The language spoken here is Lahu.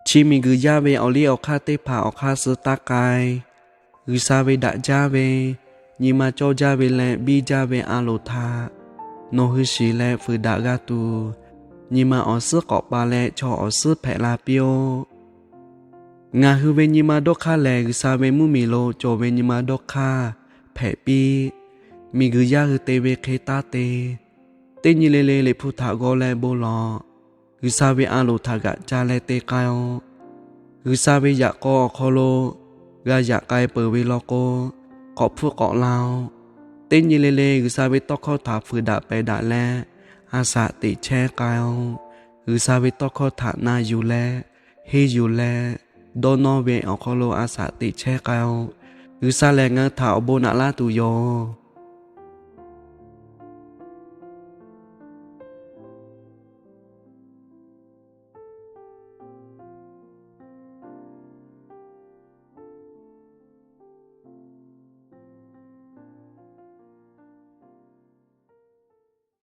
Chi miˬguiˬ yaˇ ve awˬ liˇ awˬ hk'aˇ teˇ hpaˍ awˬ hk'aˇ suh taˇ k'ai. G'uiˬsha ve daꞈ jaˇ ve, nyi ma cawˇ jaˇ ve leh biˇ jaˇ ve a loˍ htaꞈ nawˬ hui shiˍ leh fuiˍ daꞈ g'a tuˬ, nyi ma awˬ suhˉ k'awꞈ pa leh chaw awˬ suhˉ hpehꞈ la piˇ-oˆ. Ngaˬ hui ve nyi ma dawˇ hk'aˇ lehˬ, G'uiˬsha ve mvuhˇmiˬ lo cawˬ ve nyi ma dawˇ hk'aˇ hpehꞈ piˇ. Miˬguiˬ yaˇ hui te ve hk'e taˇ te. Teˇ nyi le le Liꞈ hpu htaꞈ g'aw leh bon lawˬ. G'uiˬsha ve a loˍ htaꞈ g'aꞈ ca leh te k'ai-oˆ. G'uiˬsha ve yaꞈ k'aw awˬ hk'aw lo g'a yaꞈ k'ai peuˬ ve law k'o, k'awꞈ hpfuhˇ k'awꞈ la-oˆ. Teˇ nyi le le G'uiˬsha ve tawˇ hkawˇ htaꞈ fuiˍ daꞈ pehˬ daꞈ leh, a shaꞈ teꞈ chehˇ k'ai-oˆ. G'uiˬsha ve tawˇ hkawˇ htaꞈ na yuˬ leh, henˇ yuˬ leh, dawˇ nawˇ ve awˬ hk'aw lo a shaꞈ teꞈ chehˇ k'ai-oˆ. G'uiˬsha lehˬ ngaˬ hui htaꞈ awˬ bon naꞈ laˇ tuˬ yoˬ.